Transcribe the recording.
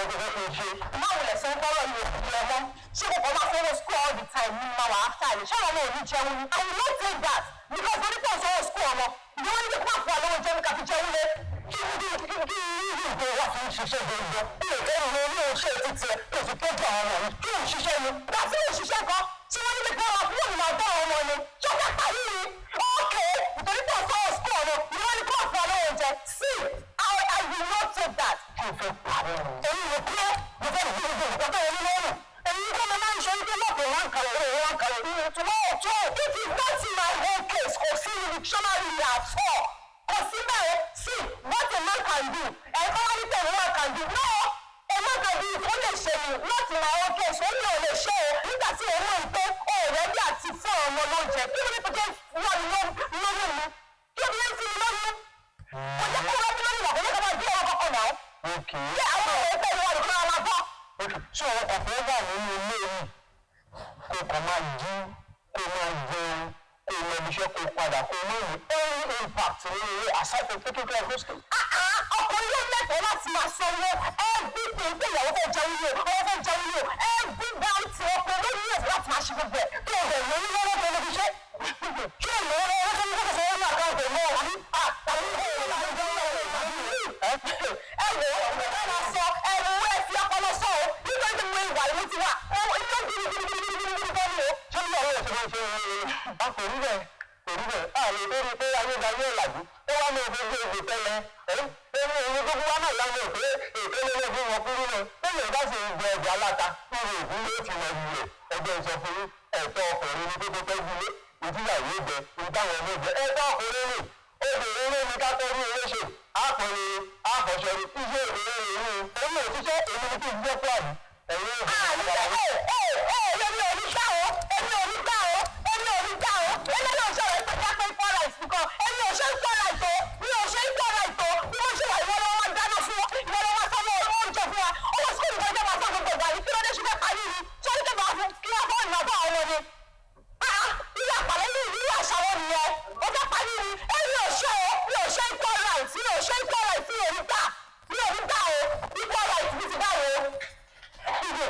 nǹkan tó fẹ́ kí n ṣe. Má wulẹ̀ sọ pé ọ̀rọ̀ yìí ò fi ọmọ. Ṣé kò kọ́ máa sanwó school all the time ní máa wà áfà ni? Ṣé àwọn ọmọ ò ní jẹun ni? I will not take that because orí pọ̀ sanwó school ọmọ. Ìdí wọ́n ní kí wọ́n fún wa lówó jẹun ká fi jẹun lé. Kí ní kí ní ìgbò wà fún ṣiṣẹ́ gbogbo ilé ìkẹ́rù ní ilé iṣẹ́ títí ẹ tó fi tọ́jú àwọn ọmọ yìí kí ò ń ṣiṣẹ́ ni. Ìgbà tí mo ṣiṣẹ́ kan tí wọ́n ní pé kí wọ́n máa fún òun máa bá àwọn ọmọ ni. Ṣé ó fẹ́ parí ni? Okay, nítorí pọ̀ sanwó school ọmọ ìdí wọ́n ní kí wọ́n fún wa lówó oúnjẹ. See, I will not take that. Kí o fẹ́ parí ni. Èyí ló pé mo fẹ́ gbé gbogbo nǹkan tó wọlé lọ́rùn. Èyí kọ́ mo máa ń ṣe wípé lọ́pọ̀ wọn kàwé wọn kàwé. Ìtumọ̀ ọ̀tún, it is not in my own case, kò sí ní dictionary mi at all. Kò sí bẹ́ẹ̀. See what a man can do. Ẹ̀kọ́ wá ní pẹ̀lú one can do. No, a man can do it, ó lè ṣe ni, not in my own case, ó ní ò lè ṣe o. Nígbà tí òun mọ̀ pé ọ̀rẹ́ bí àti fún ọmọ lóúnjẹ, kí ló ní tó jẹ́ wọ́n ní lóyún mi? Kí ló ní fún mi lóyún? Kò jẹ́ kó wọ́n mi lóyún, kò jẹ́ kó máa gbé ọmọ kọ̀ọ̀kan náà. Ṣé àwọn ọ̀rẹ́ fẹ́ wọ́n nìkan máa bọ́? Ṣé o kò fẹ́ wà nínú ilé yìí? Kò kàn máa jí, kò máa jẹun, kò lọ ibi iṣẹ́, kò padà, kò ní any impact nínú ilé aside from taking care of those kids. Ọkùnrin ló lẹ́tọ̀ọ́ láti máa sanwó everything pé ìyàwó fẹ́ jẹun ní o, ọmọ fẹ́ jẹun ní o, every damn thing, ọkùnrin ló ní ẹ̀tọ́ láti máa ṣe gbogbo ẹ̀. Kí o bẹ̀ lórí lọ́wọ́ tó lè fi ṣe. Ṣé o lọ́wọ́ lọ́wọ́ tó ní kó sanwó ní àkáǹtì mọ́ àbí àtàwọn Ẹ wò ó, ẹ máa sọ ẹ wò ó, ẹ fi ọpọlọ sọ o, nítorí pé mo ìwà ìlú ti wà ó inú gidigidigidigidi gan ni o. Ṣé ní àwọn òṣèré ṣe a kò rí bẹ́ẹ̀, kò rí bẹ́ẹ̀. A lè tó rí pé ayédáyé ọ̀làjú ó wá ní ojú ojú ojú tẹ́lẹ̀ ẹ́ ẹni òun gbogbo wa náà lánàá pé èké lélẹ̀ fún wọn kúrú náà lẹ́yìn ìbá sì ń jẹ ọjà aláta nínú ìlú yóò ti lọ yìí rẹ̀. Ẹgbẹ́ sọ fún yín, ẹ̀tọ́ ọkùnrin ní kókó tọ́jú ilé, ìdíyàwó jẹ ìdáwọn ọmọ jẹ, ẹ̀tọ́ ọkùnrin ní obìnrin ló ní ká tọ́jú ilé ṣe àpọ̀lẹ̀ àfọ̀ṣẹ́rí iṣẹ́ obìnrin rẹ̀ ní èmi ò ṣiṣẹ́, èmi ní kí n jẹ́ fún àbí ẹ̀yin Àní ò ẹ ẹ